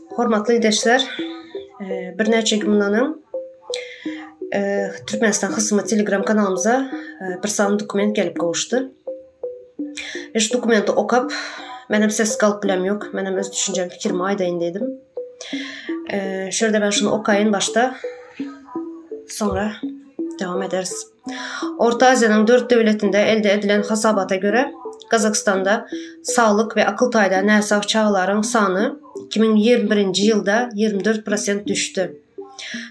Hormatly ildeşler, birnäçe gün mundan öň Türkmenistan Hysmy Telegram kanalymyza bir sany dokument gelip gowuşdy. Ve şu dokumenti okap, menem sessiz galyp bilem ýok. Menem öz düşünjemi, pikirimi aýdaýyn diýdim. Şu ýerde men şuny okaýyn başda. Soňra dowam ederis. Orta Aziýanyň dört döwletinde elde edilen hasabata görä, Gazagystanda saglyk we akyl taýdan näsag çagalaryň sany 2021-nji ýylda 24 prosent düşdi.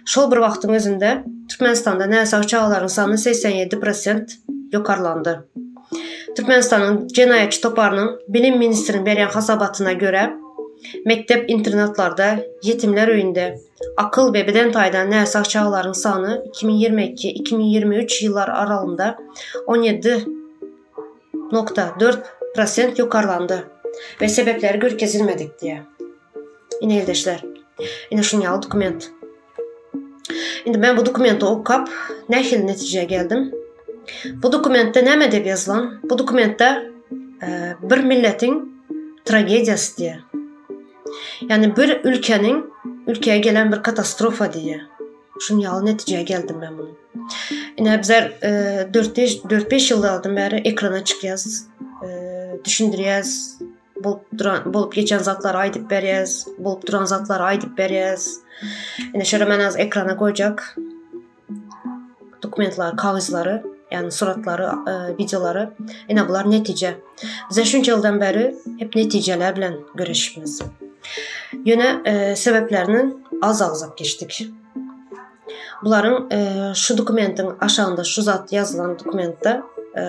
Şol bir wagtyň özünde, Türkmenistanda näsag çagalaryň sany 87 prosent ýokarlandy. Türkmenistanyň jenaýatçy toparynyň bilim ministriniň berýän hasabatyna görä, mekdep-internatlarda, ýetimler öýünde, Akyl we beden taýdan näsag çagalaryň sany 2022, 2023 ýyllar aralygynda 17,4 prosent ýokarlandy we sebäpleri görkezilmedik diýýär. Ine ildeşler, ine şunuň ýaly dokument. Indi men bu dokumenti okap nähili netijä geldim? Bu dokumentde näme diýip ýazylan? Bu dokumentde bir milletiň tragediýasy diýýär. Ýagny bir ülkäniň ülkäge gelen bir katastrofa diýýär. Şuny ýaly netijä geldim men muny. Ine bizler 4-5 ýyllardan bäri ekrana çykýas, düşündirýäs, bolup duran bolup geçen zatlary aýdyp berýäs, bolup duran zatlary aýdyp berýäs. Ine şöyle men az ekrana goýjak. Dokumentler, kagyzlary, ýagny suratlary, wideolary. Ine bular netije. Bize şunça ýyldan bäri hep netijeler bilen göreşipmiz. Ýöne sebäplerini az agzap geçdik. Bularyň şu dokumentiň aşagynda şu zat ýazylan dokumentde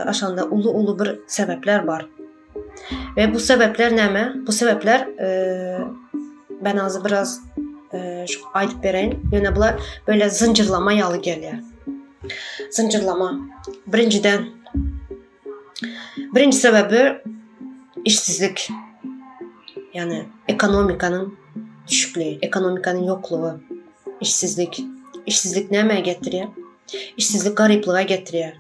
aşagynda uly-uly bir sebäpler bar. We bu sebäpler näme? Bu sebäpler ben az biraz şu aýdyp bereýin. Ýöne bular böyle zynjyrlama ýaly gelýär. Zynjyrlama. Birinjiden birinji sebäbi işsizlik. Ýagny ekonomikanyň düşükligi, ekonomikanyň ýoklugy, işsizlik. Işsizlik nämä getirýär? Işsizlik garyplyga getirýär.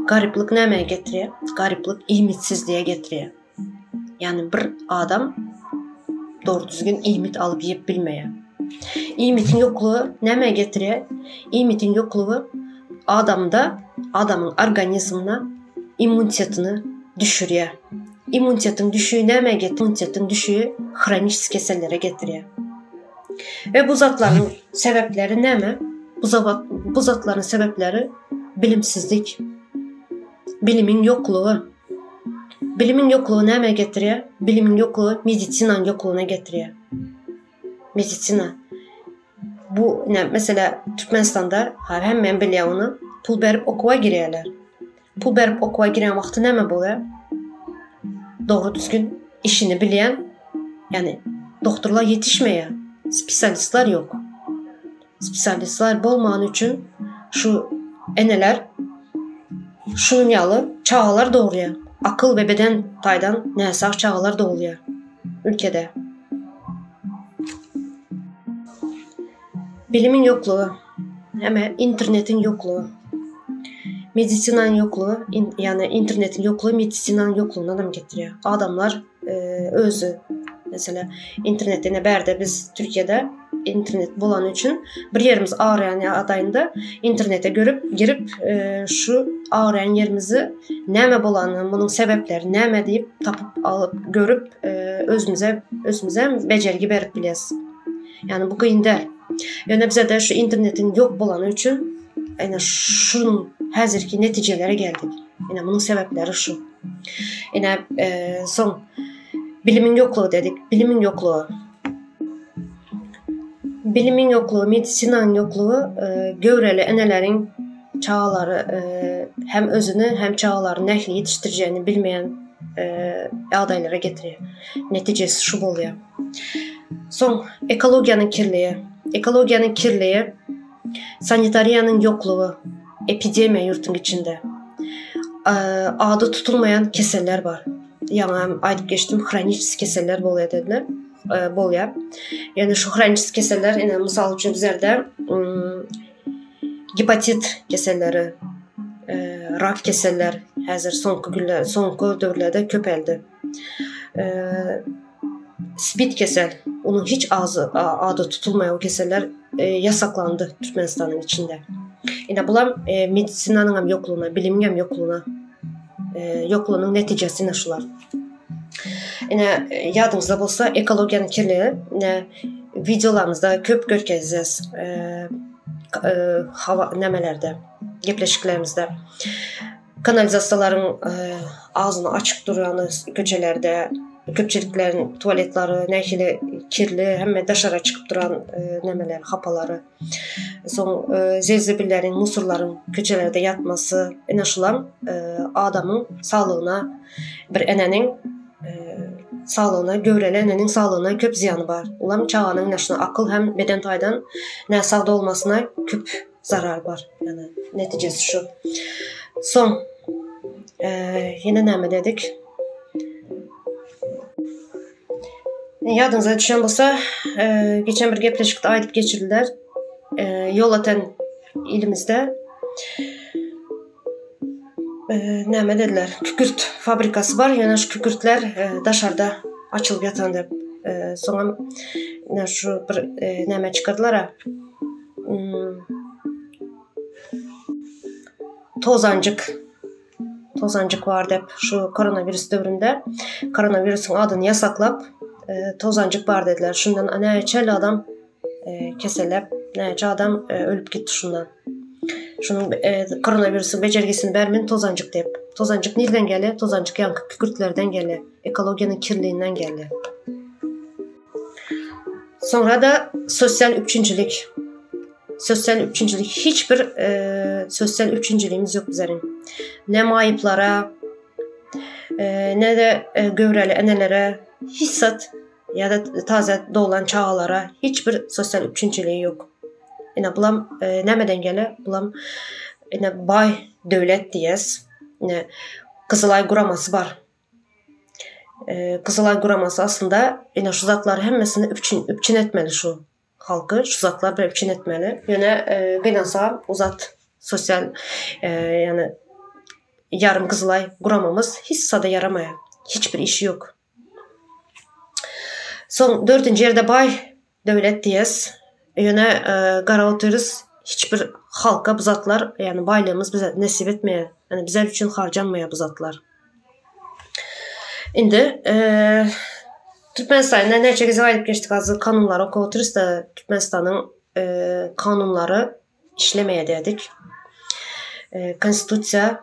Garyplyk nämä getirýär? Garyplyk iýmitsizlige getirýär. Ýagny bir adam dogry düzgün iýmit alyp iýip bilmeýär. Iýmitiň ýoklugy nämä getirýär? Iýmitiň ýoklugy adamda, adamyň organizmine immunitetini düşürýär. Immunitetiň düşügi nämä getirýär? Immunitetiň düşügi hroniçeskiý kesellere getirýär. We bu zatlaryň sebäpleri näme? Bu zabat bu zatlaryň sebäpleri bilimsizlik. Bilimiň ýoklugy. Bilimiň ýoklugy nämä getirýär? Bilimiň ýoklugy medisinanyň ýoklugyna getirýär. Medisina. Bu ne mesela Türkmenistanda hemme bilýär ony. Pul berip okuwa girýärler. Pul berip okuwa giren wagty näme bolýar? Dogry düzgün işini bilýän, ýagny doktorlar ýetişmeýär, spesialistler ýok. Spesialistler bolmany üçin şu eneler şunuň ýaly çagalar dogurýar. Akyl we beden taýdan näsag çagalar dogulýar ülkede. Bilimiň ýoklugy, heme internetiň ýoklugy, medisinanyň ýoklugy, ýagny internetiň ýoklugy medisinanyň ýoklugynanam getirýär. Adamlar özi meselem internetde ine bärde biz Türkiýede internet bolany üçin bir ýerimiz agyrýan ýagdaýynda internete görüp girip şu agyrýan ýerimizi näme bolany munuň sebäpleri näme diýip tapyp alyp görüp özümize özümize bejergi berip bilýäs. Ýagny bu kyn däl. Ýöne bizede şu internetiň ýok bolany üçin ine şunuň häzirki netijelere geldik. Ine munuň sebäpleri şu. Ine soň bilimiň ýoklugy dedik. Bilimiň ýoklugy. Bilimiň ýoklugy, medisinanyň ýoklugy göwreli eneleriň çagalary hem özüni hem çagalaryny nähili ýetişdirjegini bilmeýän ýagdaýlara getirýär. Netijesi şu bolýar. Soň ekologiýanyň kirligi. Ekologiýanyň kirligi, sanitariýanyň ýoklugy, epidemiýa ýurtuň içinde. Ady tutulmaýan keseller bar. Ýaňy aýdyp geçdim, hroniçeskiý keseller bolýar dediler. Bolýar. Ýöne şu hroniçeskiý keseller ine mysal üçin bizlerde gepatit keselleri, rak keseller häzir soňky günler, soňky döwürlerde köpeldi. Spid kesel, onuň hiç agzy ady tutulmaýar o keseller ýasaklandy Türkmenistanyň içinde. Ine bulam medisinanyň hem ýoklugyna, bilimiň hem ýoklugyna ýoklugynyň netijesi ine şular. Ine ýadyňyzda bolsa ekologiýanyň kirligi ine wideolarymyzda köp görkezýäs hawa nämelerde gepleşiklerimizde. Kanalizasiýalaryň agzyny açyk durýany köçelerde, köpçülikleriň tualetlary nähili kirli, hemme daşara çykyp duran nämeler, hapalary. Soň zir-zibilleriň, musorlaryň köçelerde ýatmasy, ine şulam adamyň saglygyna, bir eneniň saglygyna, göwreli eneniň saglygyna köp zyýany bar. Olam çaganyň ine şuna akyl hem beden taýdan näsag dogulmasyna köp zarar bar. Ýagny netijesi şu. Soň ýene näme dedik? Ýadyňyza düşen bolsa, geçen bir gepleşikde aýdyp geçirdiler. Ýolöten ilimizde näme dediler? Kükürt fabrikasy bar, ýöne şu kükürtler daşarda açylyp ýatan diýip. Soňam şu bir näme çykardylar-a? Tozanjyk tozanjyk bar diýip şu koronawirus döwründe koronawirusyň adyny ýasaklap tozanjyk bar dediler. Şundan näçe adam keselläp, näçe adam ölüp gitdi şundan. Şunuň koronawirusyň bejergisini bermen tozanjyk diýip. Tozanjyk nirden gelýär? Tozanjyk ýaňky kükürtlerden gelýär. Ekologiýanyň kirliginden gelýär. Soňra-da sosial üpjünçilik. Sosial üpjünçilik hiç bir sosial üpjünçiligimiz ýok bizleriň. Ne maýyplara, ne-de göwreli enelere hiç zat ýa-da taze doglan çagalara hiç bir sosial üpjünçiligi ýok. Ine bulam nämeden gelýär? Bulam ine baý döwlet diýýäs. Ine Gyzylaý guramasy bar. Gyzylaý guramasy aslynda ine şu zatlary hemmesini üpjün üpjün etmeli şu halky şu zatlar bilen üpjün etmeli. Ýöne gynansagam o zat sosial ýagny ýarym Gyzylaý guramamyz hiç zada ýaramaýar. Hiç bir işi ýok. Soň dördünji ýerde baý döwlet diýes. Ýöne garap otyrys hiç bir halka bu zatlar ýagny baýlygymyz bize nesip etmeýär. Ýagny bizler üçin harjanmaýar bu zatlar. Indi Türkmenistanda näçe gezek aýdyp geçdik hazir kanunlary okap otyrys-da Türkmenistanyň kanunlary işlemeýär diýdik. Konstitusiýa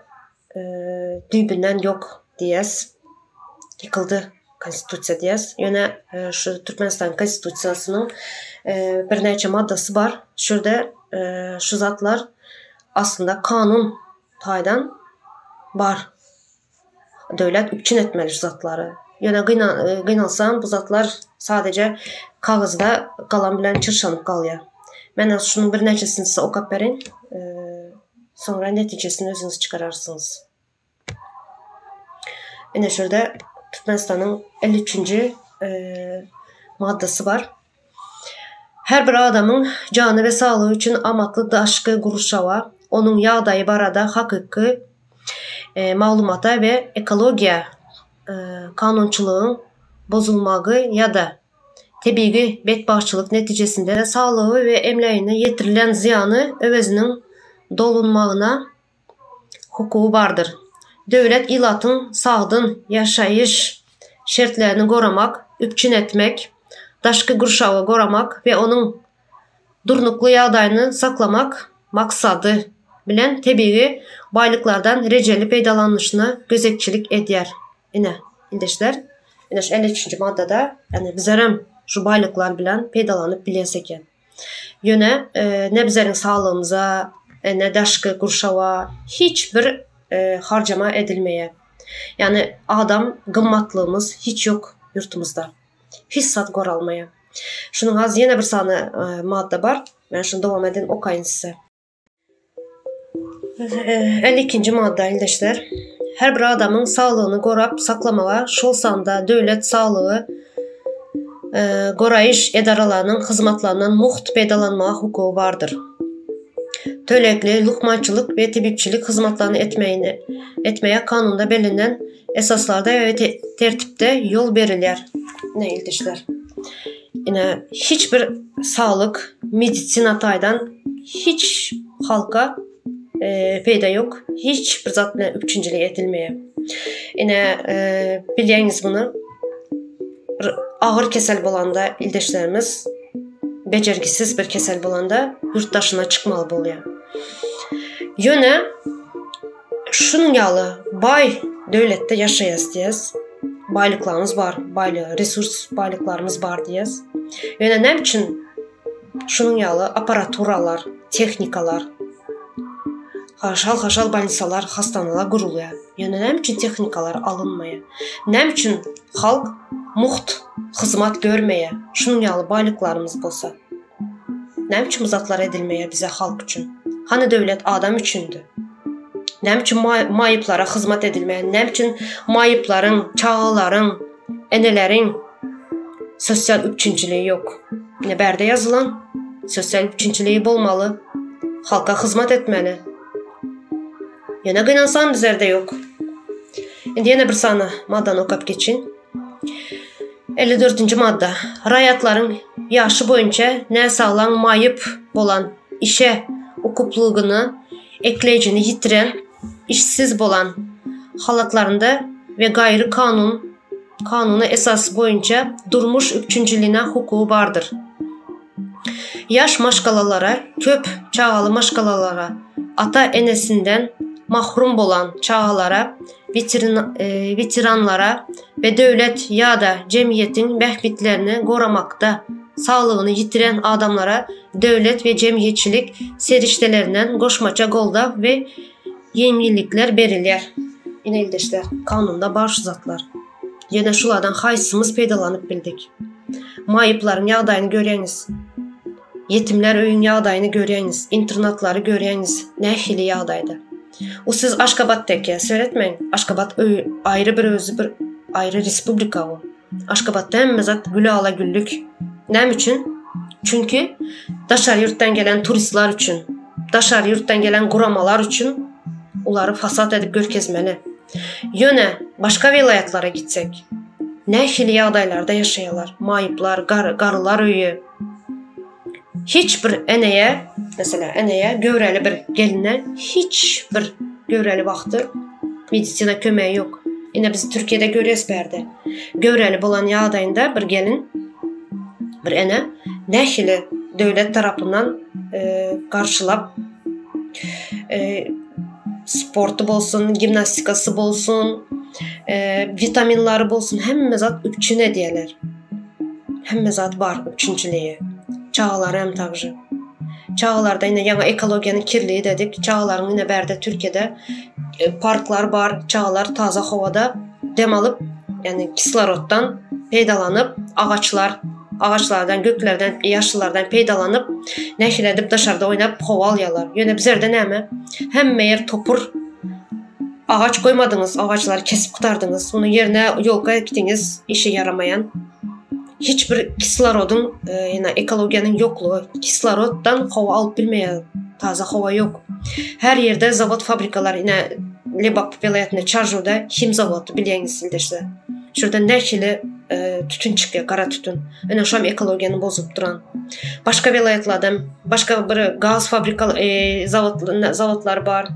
düýbünden ýok diýýäs. Ýykyldy konstitusiýa diýýäs. Ýöne şu Türkmenistanyň konstitusiýasynyň birnäçe maddasy bar. Şu ýerde şu zatlar aslynda kanun taýdan bar. Döwlet üpjün etmeli şu zatlary. Ýöne gynansam bu zatlar sadeje kagyzda galam bilen çyrşanyp galýar. Men az şunuň birnäçesini size okap bereýin. Soňra netijesini özüňiz çykararsyňyz. Ine şu ýerde Türkmenistanyň 53-nji maddasy bar. Her bir adamyň jany we saglygy üçin amatly daşky gurşawa, onuň ýagdaýy barada hakyky maglumata we ekologiýa kanunçylygyň bozulmagy ýa-da tebigy betbagtçylyk netijesinde saglygy we emlägine ýetirilen zyýany öweziniň dolunmagyna hukugy bardyr. Döwlet ilatyň sagdyn ýaşaýyş şertlerini goramak, üpjün etmek, daşky gurşawy goramak we onuň durnukly ýagdaýyny saklamak maksady bilen tebigy baýlyklardan rejeli peýdalanylyşyna gözegçilik edýär. Ine, ildeşler, ine şu 53-nji maddada, ýagny bizlerem şu baýlyklar bilen peýdalanyp bilýäs eken. Ýöne ne bizleriň saglygymyza, ne daşky gurşawa hiç bir harjama edilmeýär. Ýagny adam gymmatlygymyz hiç ýok ýurtumyzda. Hiç zat goralmaýar. Şunuň az ýene bir sany madda bar. Men şuny dowam edin okaýyn size. 52-nji madda ildeşler. Her bir adamyň saglygyny gorap saklamaga, şol sanda döwlet saglygy goraýyş edaralarynyň hyzmatlaryndan mugt peýdalanmaga hukugy bardyr. Tölegli lukmançylyk we tebipçilik hyzmatlaryny etmegine etmege kanunda bellenen esaslarda we tertipde ýol berilýär. Ine ildeşler. Ine hiç bir saglyk medisina taýdan hiç halka peýda ýok. Hiç bir zat bilen üpjünçilik edilmeýär. Ine bilýäňiz muny. Bir agyr kesel bolanda ildeşlerimiz bejergisiz bir kesel bolanda ýurt daşyna çykmaly bolýar. Ýöne şunuň ýaly baý döwletde ýaşaýas diýýäs. Baýlyklarymyz bar, baýly resurs baýlyklarymyz bar diýýäs. Ýöne näme üçin şunuň ýaly apparaturalar, tehnikalar, haşal-haşal bolnisalar, hastanalar gurulýar? Ýöne näme üçin tehnikalar alynmaýar? Näme üçin halk mugt hyzmat görmeýär? Şunuň ýaly baýlyklarymyz bolsa. Näme üçin bu zatlar edilmeýär bize halk üçin? Hany döwlet adam üçindi? Näme üçin maýyplara hyzmat edilmeýär? Näme üçin maýyplaryň, çagalaryň, eneleriň sosial üpjünçiligi ýok? Ine bärde ýazylan sosial üpjünçiligi bolmaly. Halka hyzmat etmeli. Ýöne gynansam bizlerde ýok. Indi ýene bir sany maddany okap geçin. 54-nji madda. Raýatlaryň ýaşy boýunça näsaglan maýyp bolan, işe ukuplygyny, ekleýjini ýitiren, işsiz bolan halatlarynda we gaýry kanun kanuny esas boýunça durmuş üpjünçiligine hukugy bardyr. Ýaş maşgalalara, köp çagaly maşgalalara, ata-enesinden mahrum bolan çagalara, weteranlara we döwlet ýa-da jemgyýetiň bähbitlerini goramakda saglygyny ýitiren adamlara döwlet we jemgyýetçilik serişdelerinden goşmaça goldaw we ýeňillikler berilýär. Ine ildeşler, kanunda bar şu zatlar. Ýöne şulardan haýsymyz peýdalanyp bildik? Maýyplaryň ýagdaýyny görýäňiz. Ýetimler öýüň ýagdaýyny görýäňiz, internatlary görýäňiz, nähili ýagdaýda. U siz Aşgabatda seretmäň, Aşgabat öý aýry bir özi bir aýry respublika bu. Aşgabatda hemme zat gülala-güllük. Näme üçin? Çünki daşary ýurtdan gelen turistler üçin, daşary ýurtdan gelen guramalar üçin ulary fasad edip görkezmeli. Ýöne başga welaýatlara gitsek, nähili ýagdaýlarda ýaşaýarlar, maýyplar, gar, garrylar öýi. Hiç bir eneýe, meselem, eneýe göwreli bir geline hiç bir göwreli wagty medisina kömegi ýok. Ine biz Türkiýede görýäs bärde. Göwreli bolan ýagdaýynda bir gelin, bir ene nähili döwlet tarapyndan e, garşylap e, sporty bolsun, gimnastikasy bolsun, e, witaminlary bolsun, hemme zat üpjün edýärler. Hemme zat bar üpjünçiligi. Çagalary hem takji. Çagalarda ine ýaňy ekologiýanyň kirligi dedik. Çagalaryň ine bärde Türkiýede e, parklar bar. Çagalar taza howada dem alyp, ýagny kisloroddan peýdalanyp, agaçlar, agaçlardan, göklerden, ýaşyllardan peýdalanyp, nähili edip daşarda oýnap howa alýarlar. Ýöne bizlerde näme? Hemme ýer topur. Agaç goýmadyňyz, agaçlary kesip gutardyňyz. Munuň ýerine ýolka ekdiňiz, işe ýaramaýan. Hiç bir kislorodyň, ýa ekologiýanyň ýoklugy, kisloroddan howa alyp bilmeýär, taza howa ýok. Her ýerde zawod, fabrikalar, ine Lebap welaýatynda Çarjowda him zawody bilýäňiz ildeşler. Şurada nähili tütün çykýar, gara tütün. Ine şo hem ekologiýany bozup duran. Başga welaýatlarda başga bir gaz fabrika zawod zawodlar bar.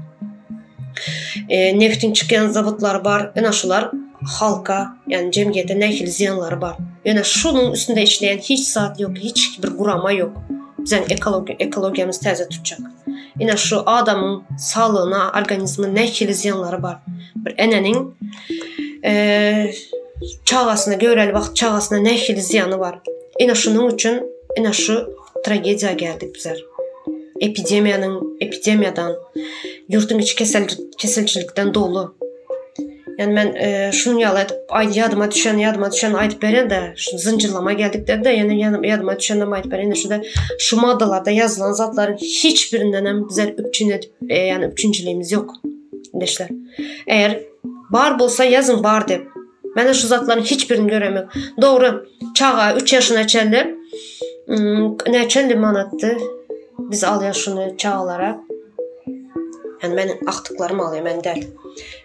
E, neftiň çykýan zawodlary bar. Ine şular halka, ýagny jemgyýete nähili zyýanlary bar. Ýöne şunuň üstünde işleýän hiç zat ýok, hiç bir gurama ýok. Biziň ekologiýa ekologiýamyz täze tutjak. Ine şu adamyň saglygyna, organizmine nähili zyýanlary bar. Bir eneniň e, çagasyna göwreli wagt çagasyna nähili zyýany bar. Ine şunuň üçin ine şu tragediýa geldik bizler. Epidemiýanyň epidemiýadan ýurduň içi kesel keselçilikden doly. Ýani men e, şunuň ýaly edip aý ýadyma düşen ýadyma düşen aýdyp berýän-de, şu zynjyrlama geldik dedi-de, ýene ýadyma düşeninem aýdyp berýän. Şuda şu maddalarda ýazylan zatlaryň hiç birinden hem bizler üpjün edip, e, ýani üpjünçiligimiz ýok. Ildeşler. Eger bar bolsa ýazyň bar diýip. Men şu zatlaryň hiç birini göremok. Dogry, çaga 3 ýaşyna çenli näçe manatdy? Biz alýas şuny çagalara. Ýani meniň agtyklarym alýar, men däl.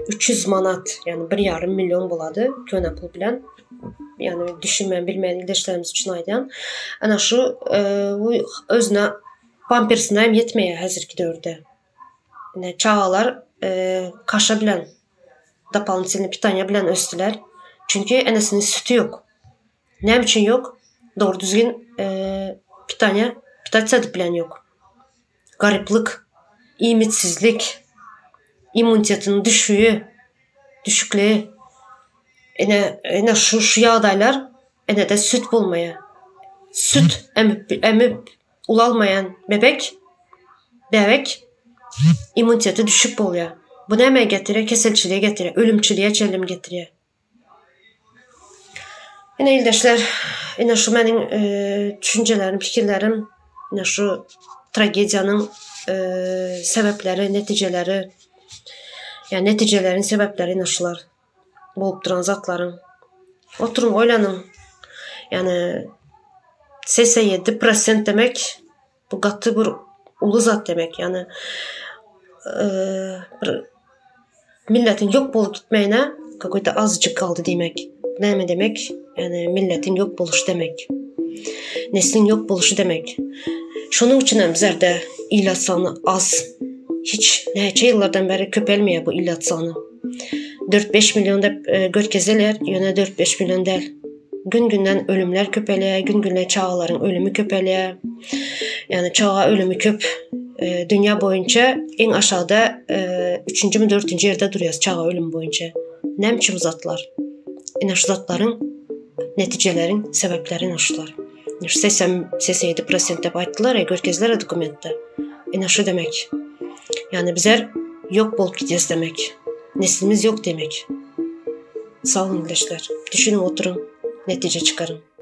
300 manat, ýani bir ýarym million bolady köne pul bilen. Ýani düşünmeýän, bilmeýän ildeşlerimiz üçin aýdýan. Ana şu bu özüne pampersine hem ýetmeýär häzirki döwürde. Ine çagalar kaşa bilen dopolinitelnyý pitaniýa bilen ösdüler. Çünki enesiniň süti ýok. Näme üçin ýok? Dogry düzgün pitaniýa pitasiýa edip bilen ýok. Garyplyk, iýmitsizlik, immunitetiniň düşügi, düşükligi. Ine, ine şu şu ýagdaýlar enede süt bolmaýar. Süt emip emip ulalmaýan bebek, bäbek immuniteti düşük bolýar. Bu nämä getirýär? Keselçilige getirýär, ölümçilige çenli getirýär. Ine ildeşler, ine şu meniň düşünjelerim, pikirlerim, ine şu tragediýanyň sebäpleri, netijeleri, ýa netijeleriň sebäpleri ine şular bolup duran zatlaryň. Oturyň oýlanyň. Ýani 87 prosent demek bu gaty bir uly zat demek. Ýani bir Milletiň ýok bolup gitmegine kakoýta azjyk galdy diýmek. Näme demek? Ýagny milletiň ýok boluşy demek. Nesliň ýok boluşy demek. Şonuň üçin hem bizlerde ilat sany az. Hiç näçe ýyllardan bäri köpelmeýär bu ilat sany. 4-5 million diýip e, görkeziler, ýöne 4-5 million däl. Gün-günden ölümler köpelýär, gün-günden çagalaryň ölümi köpelýär. Ýagny çaga ölümi köp. E, dünýä boýunça iň aşagda e, üçünjimi, dördünji ýerde durýas çaga ölümi boýunça. Näme üçin bu zatlar? Ine şu zatlaryň netijeleriň sebäpleri ine şular. Ine şu 80 87% diýip aýtdylar, görkezdiler dokumentde. Ine şu demek. Ýagny bizler ýok bolup gidýäs demek. Neslimiz ýok demek. Sag boluň ildeşler. Düşünip oturyň, netije çykaryň.